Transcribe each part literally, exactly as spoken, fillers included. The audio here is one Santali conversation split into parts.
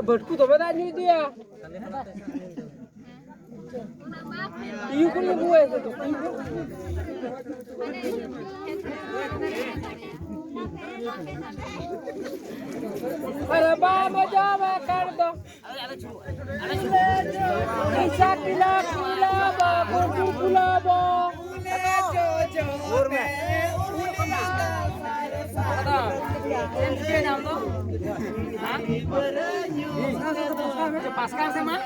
ᱵᱟᱹᱴᱠᱩ ᱫᱚᱢᱮ ᱫᱟᱜ ᱧᱩ ᱤᱫᱤᱭᱟ᱾ ᱤᱭᱩ ᱠᱚ ᱞᱩᱜᱩ ᱟᱭ ᱥᱮ ᱫᱚ᱾ ᱟᱨᱮ ᱵᱟᱢ ᱡᱚᱢ ᱟᱠᱟᱫ ᱫᱚ᱾ ᱤᱥᱟ ᱠᱤᱞᱟ ᱠᱩᱞᱟ ᱵᱟ, ᱠᱩᱨᱠᱩᱨ ᱠᱩᱞᱟ ᱵᱟ᱾ ᱯᱟᱥᱠᱟ ᱥᱮ ᱢᱟ?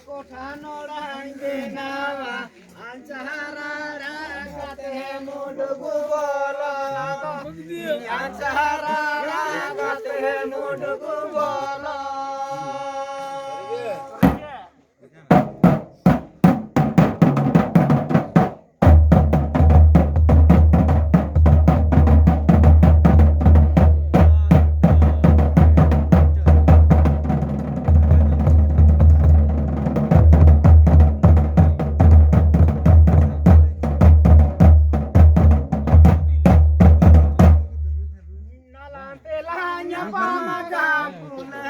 ᱠᱚᱴᱷᱟ ᱱᱚᱲᱟᱧ ᱵᱮᱱᱟᱣᱟ, ᱟᱧᱪᱟᱨ ᱨᱟᱲᱟ ᱠᱟᱛᱮ ᱢᱩᱰᱩᱠ ᱵᱚᱞᱚ᱾ ᱟᱧᱪᱟᱨ ᱨᱟᱲᱟ ᱠᱟᱛᱮ ᱢᱩᱰᱩᱠ ᱵᱚᱞᱚ᱾ ᱱᱟᱞᱟᱱ ᱛᱮᱞᱟᱝ ᱧᱟᱯᱟᱢ ᱟᱠᱟᱱ ᱠᱩᱱᱟᱹ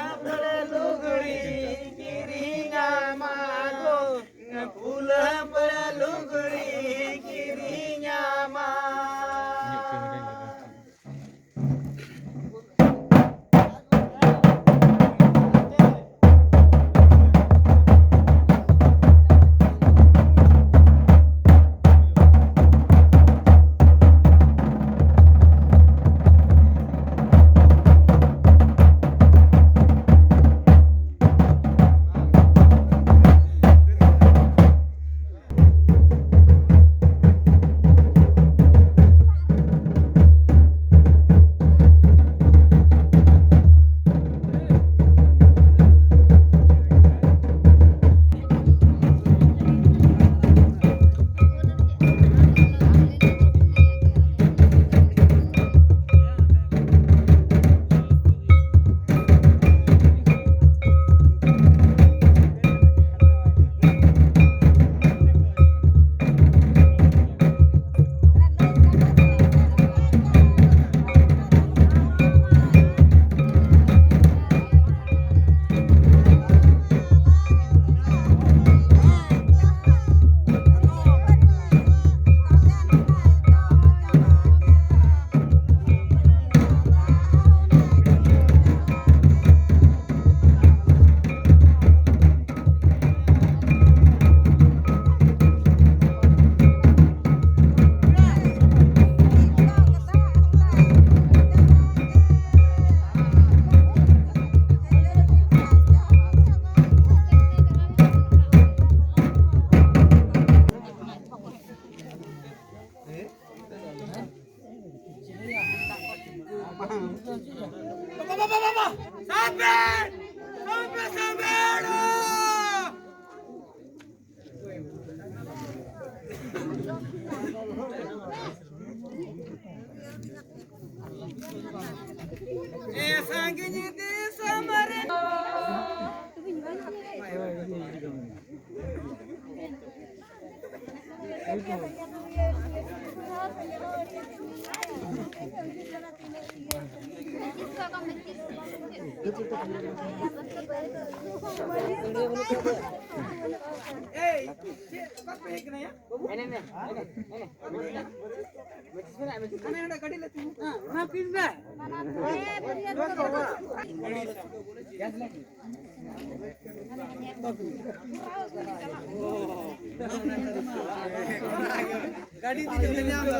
ᱮᱭ, ᱪᱮᱫ ᱚᱠᱟ ᱯᱮ ᱦᱮᱡ ᱠᱟᱱᱟ ᱭᱟ? ᱵᱟᱹᱵᱩ? ᱮᱱᱮ, ᱮᱱᱮ, ᱮᱱᱮ, ᱮᱱᱮ᱾ ᱦᱟᱱᱮ ᱚᱸᱰᱮ ᱜᱟᱹᱰᱤ ᱞᱮ ᱛᱤᱸᱜᱩ ᱠᱟᱜᱼᱟ᱾ ᱚᱱᱟ ᱯᱤᱥ ᱢᱮ᱾ ᱜᱟᱹᱰᱤ ᱫᱮᱡᱚᱜ ᱞᱮ ᱧᱟᱢ ᱫᱟ᱾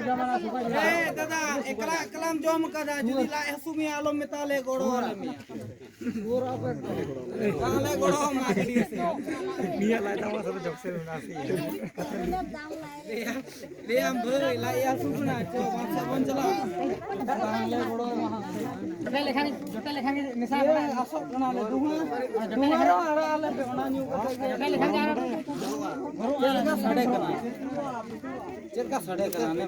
ᱦᱮᱸ ᱫᱟᱫᱟ, ᱮᱠᱞᱟ ᱮᱠᱞᱟᱢ ᱡᱚᱢ ᱠᱟᱫᱟ, ᱡᱩᱫᱤ ᱞᱟᱡ ᱦᱟᱹᱥᱩ ᱢᱮᱭᱟ ᱟᱞᱚᱢ ᱢᱮᱛᱟ ᱞᱮ, ᱜᱚᱲᱚ ᱟᱞᱮ ᱢᱮᱭᱟ᱾ ᱛᱟᱦᱞᱮ ᱜᱚᱲᱚ ᱟᱢᱟ ᱜᱟᱹᱰᱤ ᱥᱮ᱾ ᱱᱤᱭᱟᱹ ᱞᱟᱡ ᱫᱟᱢᱟ ᱥᱟᱛᱮ ᱡᱚᱠᱥᱮ ᱢᱮᱱᱟᱜᱼᱟ ᱥᱮ᱾ ᱞᱟᱹᱭᱟᱢ, ᱞᱟᱹᱭᱟᱢ ᱵᱷᱟᱹᱭ, ᱞᱟᱡ ᱦᱟᱹᱥᱩ ᱠᱟᱱᱟ, ᱪᱚ ᱵᱟᱥ ᱥᱮᱫ ᱵᱚᱱ ᱪᱟᱞᱟᱜᱼᱟ᱾ ᱛᱟᱦᱞᱮ ᱜᱚᱲᱚ ᱟᱢᱟ ᱦᱟᱸᱜ᱾ ᱡᱚᱴᱮᱫ ᱞᱮᱠᱷᱟᱱ, ᱡᱚᱴᱮᱫ ᱞᱮᱠᱷᱟᱱ ᱜᱮ ᱱᱮᱥᱟ ᱤᱭᱟᱹ ᱠᱟᱱᱟ᱾ ᱟᱥᱚᱜ ᱠᱟᱱᱟᱞᱮ, ᱫᱩᱦᱟᱹ, ᱡᱚᱴᱮᱫ ᱞᱮᱠᱷᱟᱱ ᱫᱩᱦᱟᱹ ᱜᱮ ᱟᱨᱚ ᱟᱲᱟᱜ ᱟᱞᱮ ᱯᱮ, ᱚᱱᱟ ᱧᱩ ᱠᱟᱛᱮ ᱜᱮ᱾ ᱡᱚᱴᱮᱫ ᱞᱮᱠᱷᱟᱱ ᱜᱮ ᱟᱨᱚ ᱪᱮᱫ ᱞᱮᱠᱟ ᱥᱟᱰᱮ ᱠᱟᱱᱟ? ᱪᱮᱫ ᱞᱮᱠᱟ ᱥᱟᱰᱮ ᱠᱟᱱᱟ?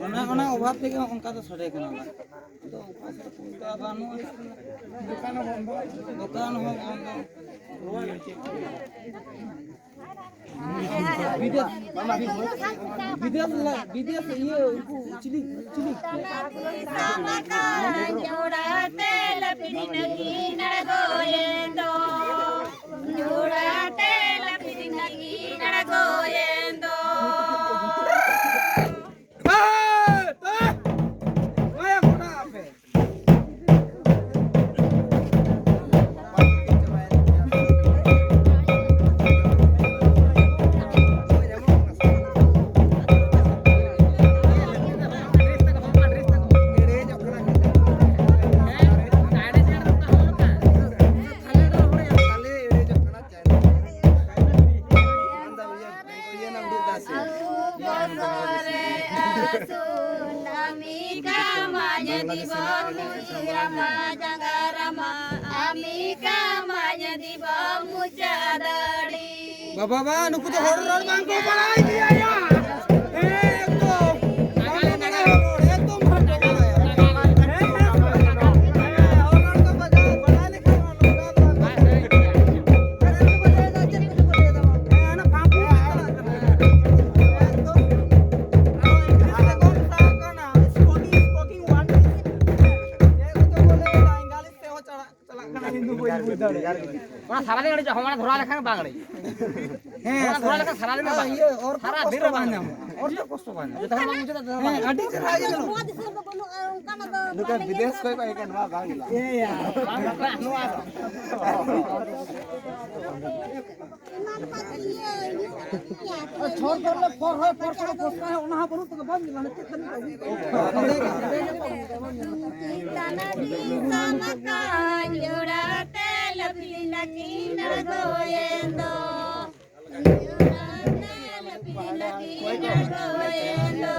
ᱚᱱᱟ, ᱚᱱᱟ ᱚᱵᱷᱟᱵ ᱛᱮᱜᱮ ᱚᱱᱠᱟ ᱫᱚ ᱥᱟᱰᱮ ᱠᱟᱱᱟ᱾ ᱟᱫᱚ ᱚᱠᱟ ᱥᱮᱫ ᱠᱚ ᱚᱱᱠᱟ ᱵᱟᱹᱱᱩᱜᱼᱟ᱾ ᱫᱚᱠᱟᱱ ᱦᱚᱸ ᱵᱚᱱᱫᱚ᱾ ᱫᱚᱠᱟᱱ ᱦᱚᱸ ᱵᱚᱱᱫᱚ᱾ ᱵᱤᱫᱮᱥ, ᱵᱤᱫᱮᱥ ᱞᱟ-, ᱵᱤᱫᱮᱥ ᱤᱭᱟᱹ ᱩᱱᱠᱩ ᱪᱤᱞᱤ, ᱪᱤᱞᱤ? ᱡᱚᱲᱟᱛᱮ ᱞᱟᱯᱤᱱ ᱱᱟᱹᱠᱤᱱ ᱟᱬᱜᱚᱭᱮᱱ ᱫᱚ᱾ ᱡᱚᱲᱟᱛᱮ ᱞᱟᱯᱤᱱ ᱱᱟᱹᱠᱤᱱ ᱟᱬᱜᱚᱭᱮᱱ ᱫᱚ᱾ ᱥᱚᱨᱮ ᱟᱹᱥᱩᱞ, ᱟᱢᱤ ᱠᱟᱢᱟᱧ ᱫᱤᱵᱚ ᱢᱩᱪᱤ ᱨᱟᱢᱟ ᱡᱟᱸᱜᱟ ᱨᱟᱢᱟ, ᱟᱢᱤ ᱠᱟᱢᱟᱧ ᱫᱤᱵᱚ ᱢᱩᱪᱟᱹ ᱫᱟᱲᱤ᱾ ᱵᱟᱵᱟ, ᱵᱟ, ᱱᱩᱠᱩ ᱫᱚ ᱦᱚᱲ ᱨᱚᱲ ᱵᱟᱝ ᱠᱚ ᱵᱟᱲᱟᱭ ᱜᱮᱭᱟ ᱭᱟ᱾ ᱦᱮᱸ, ᱮᱠᱫᱚᱢ᱾ ᱵᱟᱝ ᱠᱚ ᱵᱟᱲᱟᱭᱟ ᱦᱚᱲ, ᱮᱠᱫᱚᱢ ᱵᱟᱝ ᱠᱚ ᱵᱟᱲᱟᱭᱟ᱾ ᱦᱮᱸ, ᱦᱮᱸ, ᱦᱚᱲ ᱨᱚᱲ ᱠᱚ ᱵᱟᱲᱟᱭ, ᱵᱟᱲᱟᱭ ᱞᱮᱠᱷᱟᱱ ᱢᱟ ᱱᱚᱝᱠᱟ ᱫᱚ ᱵᱟᱝ ᱠᱟᱱᱟ᱾ ᱦᱮᱸ, ᱦᱟᱱᱟ ᱯᱷᱟᱸᱠ ᱯᱷᱩᱸᱠ ᱪᱟᱞᱟᱜ ᱠᱟᱱᱟ᱾ ᱮᱠᱫᱚᱢ᱾ ᱟᱨᱚ ᱤᱝᱞᱤᱥ ᱛᱮᱠᱚ ᱢᱮᱛᱟᱜ ᱠᱟᱱᱟ, smoking, smoking one is, ᱪᱮᱫ ᱠᱚᱪᱚ ᱠᱚ ᱞᱟᱹᱭᱫᱟ, ᱤᱝᱞᱤᱥ ᱛᱮᱦᱚᱸ ᱪᱟᱞᱟᱜ ᱪᱟᱞᱟᱜ ᱠᱟᱱᱟ, ᱤᱧ ᱫᱚ ᱵᱟᱹᱧ ᱵᱩᱡᱽ ᱫᱟᱲᱮᱭᱟᱜ ᱠᱟᱱᱟ᱾ ᱚᱱᱟ ᱥᱟᱨᱟ ᱫᱤᱱ ᱟᱹᱰᱤ ᱦᱚᱲ ᱫᱷᱚᱨᱟᱣ ᱞᱮᱠᱷᱟᱱ ᱵᱟᱝ ᱟᱹᱲᱤ᱾ ᱦᱮᱸ, ᱚᱱᱟ ᱫᱷᱚᱨᱟᱣ ᱞᱮᱠᱷᱟᱱ ᱥᱟᱨᱟ ᱫᱤᱱ ᱦᱮᱸ, ᱵᱟᱝ᱾ ᱤᱭᱟᱹ, ᱚᱨᱛᱷᱚ ᱥᱟᱨᱟ ᱠᱚᱥᱴᱚ ᱫᱤᱱ ᱨᱮ ᱵᱟᱝ ᱵᱟᱝ᱾ ᱧᱟᱢᱚᱜᱼᱟ᱾ ᱚᱨᱛᱷᱚ ᱠᱚᱥᱴᱚ ᱵᱟᱝ ᱧᱟᱢᱚᱜᱼᱟ᱾ ᱡᱚᱛᱚ ᱦᱚᱲ ᱵᱟᱝ ᱵᱩᱡᱷᱟᱹᱣ ᱫᱟᱲᱮᱭᱟᱜᱼᱟ᱾ ᱦᱮᱸ, ᱟᱹᱰᱤ ᱪᱮᱦᱨᱟ ᱜᱮ ᱧᱟᱢᱚᱜᱼᱟ᱾ ᱱᱚᱣᱟ ᱫᱤᱥᱚᱢ ᱫᱚ ᱵᱟᱹᱱᱩᱜᱼᱟ, ᱚᱱᱠᱟᱱᱟᱜ ᱫᱚ ᱱᱩᱠᱩ ᱵᱟᱞᱮ ᱵᱤᱫᱮᱥ ᱧᱟᱢᱟ᱾ ᱠᱷᱚᱱ ᱠᱚ ᱦᱮᱡ ᱠᱟᱱᱟ, ᱱᱚᱣᱟ ᱵᱟᱝ ᱦᱩᱭᱩᱜᱼᱟ᱾ ᱮᱭᱟ, ᱵᱟᱝ ᱵᱟᱯᱞᱟᱜ ᱱᱚᱣᱟ ᱫᱚ᱾ ᱪᱷᱚᱨ ᱫᱚ ᱞᱮ ᱯᱚᱨ ᱦᱚᱭ ᱯᱚᱨ ᱠᱚᱫᱚ ᱯᱚᱥᱠᱟ ᱦᱚᱸ ᱚᱱᱟ ᱦᱚᱸ ᱵᱟᱹᱱᱩᱜ ᱛᱟᱠᱚ, ᱵᱟᱢ ᱧᱮᱞᱟ ᱪᱮᱫ ᱛᱟᱹᱱᱤᱡ ᱠᱚ ᱟᱹᱜᱩᱭ ᱛᱟᱠᱚᱣᱟ᱾ ᱛᱟᱱᱟ ᱫᱤᱥᱟᱱᱟ ᱠᱟᱧ ᱡᱚᱲᱟ ᱛᱮ ᱞᱟᱹᱯᱤᱱᱟ ᱠᱤᱱ ᱟᱬᱜᱚᱭᱮᱱ ᱫᱚ᱾ ᱡᱚᱲᱟ ᱛᱮ ᱞᱟᱹᱯᱤᱱᱟ ᱠᱤᱱ ᱟᱬᱜᱚᱭᱮᱱ ᱫᱚ᱾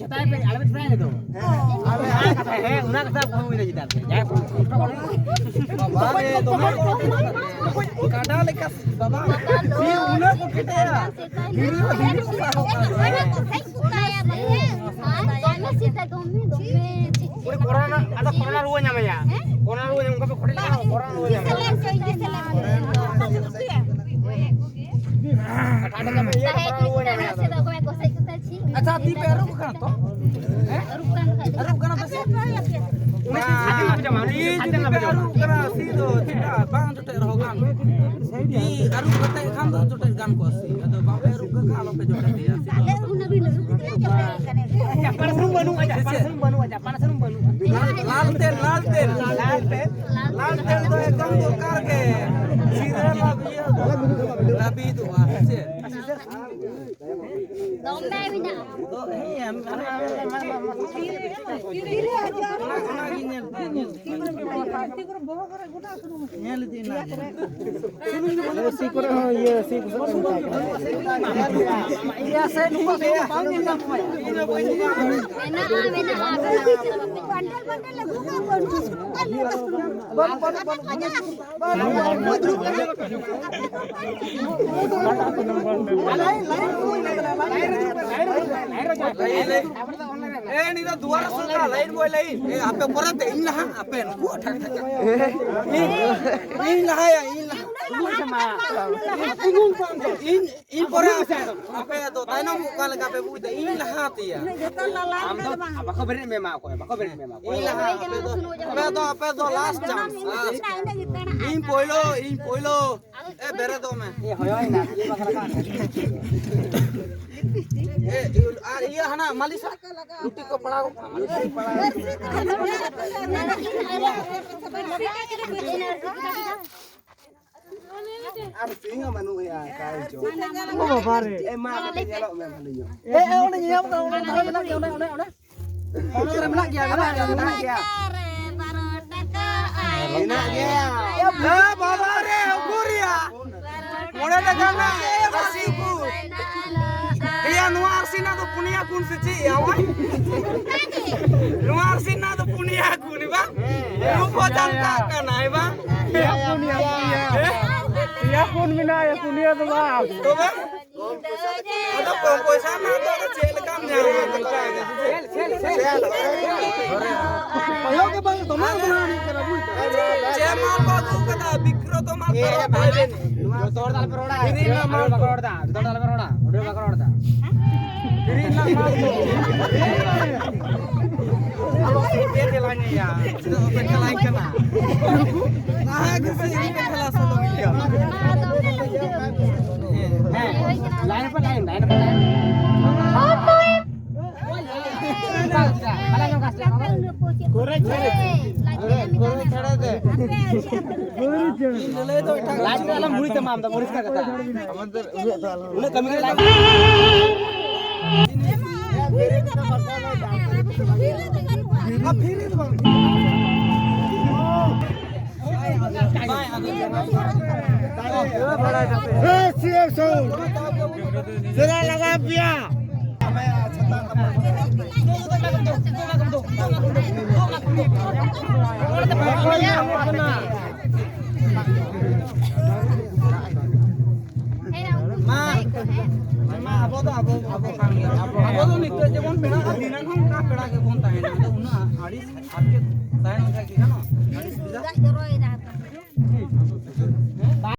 ᱪᱷᱟᱛᱟᱭ ᱯᱮ, ᱟᱞᱮ ᱯᱮ ᱪᱷᱟᱛᱟᱭ ᱫᱚ᱾ ᱦᱮᱸ, ᱚᱱᱟ ᱠᱟᱛᱷᱟ, ᱦᱮᱸ, ᱚᱱᱟ ᱠᱟᱛᱷᱟ ᱠᱚ ᱦᱩᱭᱱᱟ ᱪᱮᱫᱟᱜ ᱥᱮ? ᱡᱟᱦᱟᱸᱭ ᱠᱚ ᱵᱟᱵᱟ ᱨᱮ, ᱫᱚᱢᱮ ᱠᱟᱰᱟ ᱞᱮᱠᱟ ᱵᱟᱵᱟ᱾ ᱥᱤ ᱩᱱᱟᱹᱜ ᱠᱚ ᱠᱮᱴᱮᱡᱟ᱾ ᱫᱷᱤᱨᱤ ᱦᱚᱸ ᱫᱷᱤᱨᱤ ᱠᱚ ᱥᱟᱵᱚᱜ ᱠᱟᱱᱟ᱾ ᱫᱚᱢᱮ ᱥᱤᱛᱟᱹ, ᱫᱚᱢᱮ, ᱫᱚᱢᱮ ᱪᱮᱫ ᱩᱱᱤ ᱠᱚᱨᱳᱱᱟ, ᱟᱫᱚ ᱠᱚᱨᱳᱱᱟ ᱨᱩᱣᱟᱹ ᱧᱟᱢᱮᱭᱟ᱾ ᱦᱮᱸ? ᱠᱚᱨᱳᱱᱟ ᱨᱩᱣᱟᱹ ᱧᱟᱢ, ᱚᱱᱠᱟ ᱯᱮ ᱠᱚᱴᱮᱡ ᱠᱟᱱᱟ, ᱠᱚᱨᱳᱱᱟ ᱨᱩᱣᱟᱹ ᱧᱟᱢᱮᱭᱟ᱾ ᱟᱪᱪᱷᱟ, ᱛᱤ ᱯᱮ ᱟᱹᱨᱩᱵ ᱠᱟᱱᱟ ᱛᱚ? ᱦᱮᱸ? ᱟᱹᱨᱩᱵ ᱠᱟᱱᱟ ᱯᱮ ᱥᱮ? ᱩᱱᱤ ᱛᱤ ᱡᱩᱫᱤ ᱯᱮ ᱟᱹᱨᱩᱵ ᱠᱟᱱᱟ, ᱥᱤ ᱫᱚ ᱪᱮᱫᱟᱜ ᱵᱟᱝ ᱡᱚᱴᱮᱫ ᱨᱮᱦᱚᱸ ᱜᱟᱱ? ᱛᱤ ᱟᱹᱨᱩᱵ ᱠᱟᱛᱮ ᱠᱷᱟᱱ ᱫᱚ ᱡᱚᱴᱮᱫ ᱜᱟᱱ ᱠᱚᱜᱼᱟ ᱥᱤ, ᱟᱫᱚ ᱵᱟᱯᱮ ᱟᱹᱨᱩᱵ ᱠᱟᱱ ᱠᱷᱟᱱ ᱟᱞᱚᱯᱮ ᱡᱚᱴᱮᱫ ᱮᱭᱟ ᱥᱤ᱾ ᱪᱟᱯᱟᱱ ᱥᱩᱱᱩᱢ ᱵᱟᱹᱱᱩᱜᱼᱟ, ᱪᱟᱯᱟᱱ ᱥᱩᱱᱩᱢ ᱵᱟᱹᱱᱩᱜᱼᱟ, ᱪᱟᱯᱟᱱ ᱥᱩᱱᱩᱢ ᱵᱟᱹᱱᱩᱜᱼᱟ᱾ ᱞᱟᱞ, ᱞᱟᱞ ᱛᱮᱞ, ᱞᱟᱞ ᱛᱮᱞ, ᱞᱟᱞ ᱛᱮᱞ, ᱞᱟᱞ ᱛᱮᱞ ᱫᱚ ᱮᱠᱫᱚᱢ ᱫᱚᱨᱠᱟᱨ ᱜᱮ᱾ ᱥᱤᱨᱟᱹ ᱞᱟᱵ-, ᱤᱭᱟᱹ ᱞᱟᱹᱵᱤᱫᱚᱜᱼᱟ, ᱦᱮᱸ ᱥᱮ? ᱫᱚᱢᱮ ᱢᱮᱱᱟᱜᱼᱟ᱾ ᱫᱚ, ᱦᱮᱸ, ᱚᱱᱟ, ᱚᱱᱟ, ᱚᱱᱟ, ᱚᱱᱟ ᱜᱮ ᱧᱮᱞ, ᱧᱮᱞ, ᱧᱮᱞ ᱤᱫᱤ ᱮᱱᱟ᱾ ᱥᱤ ᱠᱚᱨᱮ ᱦᱚᱸ ᱤᱭᱟᱹ ᱥᱤ ᱵᱩᱥᱩᱵ ᱠᱚ ᱢᱮᱛᱟᱜ ᱠᱟᱱᱟ᱾ ᱤᱭᱟᱹ ᱥᱮ ᱱᱩᱠᱩ ᱥᱮ ᱵᱟᱝ ᱧᱮᱞ ᱧᱟᱢ ᱠᱚᱣᱟ᱾ ᱢᱮᱱᱟᱜᱼᱟ, ᱢᱮᱱᱟᱜᱼᱟ᱾ ᱵᱟᱱᱰᱟᱞ ᱵᱟᱱᱰᱟᱞ ᱟᱹᱜᱩ ᱠᱟᱜ ᱵᱚᱱ᱾ ᱵᱟᱹᱱᱩᱜ, ᱵᱟᱹᱱᱩᱜ, ᱵᱟᱹᱱᱩᱜ, ᱵᱟᱹᱱᱩᱜ᱾ ᱮ, ᱱᱤᱭᱟᱹ ᱫᱚ ᱫᱩᱣᱟᱨ ᱥᱩᱫᱷᱟ, ᱞᱟᱭᱤᱱ ᱵᱚᱭ ᱞᱟᱭᱤᱱ᱾ ᱮ, ᱟᱯᱮ ᱯᱚᱨᱮ ᱛᱮ, ᱤᱧ ᱞᱟᱦᱟ, ᱟᱯᱮ ᱱᱩᱠᱩ ᱴᱷᱟᱠ ᱴᱷᱟᱠ᱾ ᱤᱧ, ᱤᱧ ᱞᱟᱦᱟᱭᱟ, ᱤᱧ ᱞᱟᱦᱟ᱾ ᱤᱧ, ᱤᱧ ᱯᱚᱨᱮ ᱟᱯᱮ, ᱟᱯᱮ ᱫᱚ ᱛᱟᱭᱱᱚᱢ ᱚᱠᱟ ᱞᱮᱠᱟ ᱯᱮ ᱵᱩᱡᱽ ᱮᱫᱟ? ᱤᱧ ᱞᱟᱦᱟ ᱛᱮᱭᱟ᱾ ᱟᱢ ᱫᱚ ᱵᱟᱠᱚ ᱵᱮᱨᱮᱫ ᱢᱮ, ᱮᱢᱟ ᱚᱠᱚᱭ, ᱵᱟᱠᱚ ᱵᱮᱨᱮᱫ ᱢᱮ, ᱮᱢᱟ ᱚᱠᱚᱭ᱾ ᱤᱧ ᱞᱟᱦᱟ, ᱟᱯᱮ ᱫᱚ, ᱟᱯᱮ ᱫᱚ, ᱟᱯᱮ ᱫᱚ last chance, last᱾ ᱤᱧ ᱯᱳᱭᱞᱳ, ᱤᱧ ᱯᱳᱭᱞᱳ᱾ ᱮ, ᱵᱮᱨᱮᱫᱚᱜ ᱢᱮ᱾ ᱮ, ᱦᱚᱭᱚᱭᱮᱱᱟ, ᱤᱭᱟᱹ ᱵᱟᱠᱷᱨᱟ ᱠᱟᱱ᱾ ᱮ, ᱟᱨ ᱤᱭᱟᱹ ᱦᱟᱱᱟ ᱢᱟᱹᱞᱤᱥᱟᱜ ᱞᱩᱴᱤ ᱠᱚ ᱯᱟᱲᱟᱣ ᱠᱚᱜ ᱠᱟᱱᱟ, ᱢᱟᱹᱞᱤᱥ ᱠᱚ ᱯᱟᱲᱟᱣ᱾ ᱟᱨ ᱥᱤᱝ ᱦᱚᱸ ᱵᱟᱹᱱᱩᱜ ᱮᱭᱟ, ᱚᱠᱟᱭ ᱪᱚ᱾ ᱳ ᱵᱟᱵᱟ ᱨᱮ᱾ ᱮ, ᱢᱟ, ᱠᱟᱹᱴᱤᱡ ᱧᱮᱞᱚᱜ ᱢᱮ ᱵᱷᱟᱹᱞᱤ ᱧᱚᱜ᱾ ᱮ, ᱮ, ᱚᱸᱰᱮ ᱧᱮᱞ ᱢᱮ, ᱚᱸᱰᱮ, ᱚᱸᱰᱮ ᱢᱮᱱᱟᱜ ᱜᱮᱭᱟ, ᱚᱸᱰᱮ, ᱚᱸᱰᱮ, ᱚᱸᱰᱮ᱾ ᱚᱱᱟ ᱠᱚᱨᱮ ᱢᱮᱱᱟᱜ ᱜᱮᱭᱟ, ᱢᱮᱱᱟᱜ ᱜᱮᱭᱟ᱾ ᱢᱮᱱᱟᱜ ᱜᱮᱭᱟ᱾ ᱮ ᱵᱟᱵᱟ ᱨᱮ, ᱩᱠᱩᱨ ᱭᱟ? ᱢᱚᱬᱮ ᱴᱟᱠᱟ ᱨᱮᱱᱟᱜ ᱞᱟᱹᱥᱤ ᱠᱚ᱾ ᱮᱭᱟ, ᱱᱚᱣᱟ ᱟᱨᱥᱤ ᱨᱮᱱᱟᱜ ᱫᱚ ᱯᱩᱱᱭᱟ ᱠᱩᱱ ᱥᱮ ᱪᱮᱫ ᱭᱟ, ᱵᱟᱝ? ᱱᱚᱣᱟ ᱟᱨᱥᱤ ᱨᱮᱱᱟᱜ ᱫᱚ ᱯᱩᱱᱭᱟ ᱠᱩᱱ, ᱵᱟᱝ? ᱨᱩᱯ ᱦᱚᱸ ᱡᱟᱱᱛᱟᱜ ᱠᱟᱱᱟᱭ, ᱵᱟᱝ? ᱯᱮᱭᱟ ᱯᱩᱱᱭᱟ, ᱯᱩᱱᱭᱟ᱾ ᱯᱮᱭᱟ ᱯᱩᱱ ᱢᱮᱱᱟᱜᱼᱟ, ᱯᱩᱱᱭᱟ ᱫᱚ ᱵᱟᱝ᱾ ᱛᱚᱵᱮ? ᱟᱫᱚ ᱠᱚᱢ ᱯᱚᱭᱥᱟ ᱨᱮᱱᱟᱜ ᱫᱚ ᱟᱫᱚ ᱪᱮᱫ ᱞᱮᱠᱟᱢ ᱧᱟᱢᱟ? ᱠᱚᱭᱚᱜ ᱜᱮ ᱵᱟᱝ, ᱫᱚᱢᱮ ᱫᱚᱢᱮ ᱟᱹᱰᱤ ᱠᱟᱱᱟ, ᱵᱩᱡᱽ ᱫᱟᱢ? ᱪᱮᱫ ᱢᱟᱞ ᱠᱚ ᱟᱹᱜᱩ ᱠᱟᱫᱟ? ᱵᱤᱠᱨᱚᱛᱚ ᱢᱟᱞ ᱠᱚ ᱟᱹᱜᱩ ᱠᱟᱫᱟ᱾ ᱡᱚᱛᱚ ᱦᱚᱲ ᱫᱚ ᱟᱞᱚᱯᱮ ᱨᱚᱲᱟ᱾ ᱠᱤᱨᱤᱧ ᱨᱮᱱᱟᱜ ᱢᱟᱞ ᱵᱟᱠᱚ ᱠᱚ᱾ ᱨᱚᱲ ᱮᱫᱟ, ᱡᱚᱛᱚ ᱦᱚᱲ ᱫᱚ ᱟᱞᱚᱯᱮ ᱨᱚᱲᱟ, ᱚᱸᱰᱮ ᱵᱟᱠᱚ ᱨᱚᱲ ᱮᱫᱟ᱾ ᱠᱤᱨᱤᱧ ᱨᱮᱱᱟᱜ ᱢᱟᱞ ᱠᱚ᱾ ᱟᱞᱚ ᱥᱤᱴᱮ ᱪᱟᱞᱟᱧ ᱭᱟ, ᱪᱮᱫᱟᱜ ᱵᱟᱯᱮ ᱪᱟᱞᱟᱧ ᱠᱟᱱᱟ? ᱞᱟᱦᱟ ᱜᱮ ᱥᱮ ᱤᱧ ᱯᱮ ᱠᱷᱟᱞᱟᱥ ᱦᱚᱞᱚ ᱜᱮᱭᱟ᱾ ᱦᱮᱸ, ᱞᱟᱭᱤᱱ ᱯᱮ ᱞᱟᱭᱤᱱ, ᱞᱟᱭᱤᱱ ᱯᱮ ᱞᱟᱭᱤᱱ᱾ ᱠᱚᱨᱮ ᱪᱷᱟᱲᱮ ᱫᱮ᱾ ᱠᱚᱨᱮ ᱪᱷᱟᱲᱮ ᱫᱮ᱾ ᱞᱟᱭᱤᱱ ᱯᱮ ᱟᱞᱚᱢ ᱵᱷᱩᱲᱤ ᱛᱟᱢᱟ, ᱟᱢ ᱫᱚ ᱯᱚᱨᱤᱥᱠᱟᱨ ᱠᱟᱛᱷᱟ᱾ ᱩᱱᱟᱹᱜ ᱠᱟᱹᱢᱤ ᱠᱟᱱᱟ ᱞᱟᱭᱤᱱ᱾ ᱥᱮᱨᱟ ᱞᱟᱜᱟᱣ ᱯᱮᱭᱟ᱾ ᱢᱟ, ᱢᱟ, ᱟᱵᱚ ᱫᱚ ᱟᱵᱚ, ᱟᱵᱚ ᱠᱟᱱ ᱜᱮᱭᱟ᱾ ᱟᱵᱚ ᱫᱚ ᱱᱤᱛᱚᱜ ᱡᱮᱢᱚᱱ ᱢᱮᱱᱟᱜᱼᱟ, ᱫᱷᱤᱱᱟᱹᱱ ᱦᱚᱸ ᱚᱱᱠᱟ ᱯᱮᱲᱟ ᱜᱮᱵᱚᱱ ᱛᱟᱦᱮᱱᱟ᱾ ᱟᱫᱚ ᱩᱱᱟᱹᱜ ᱟᱹᱲᱤᱥ ᱟᱨ ᱪᱮᱫ ᱛᱟᱦᱮᱱ ᱞᱮᱠᱷᱟᱡ ᱜᱮ ᱜᱟᱱᱚᱜᱼᱟ? ᱟᱹᱰᱤ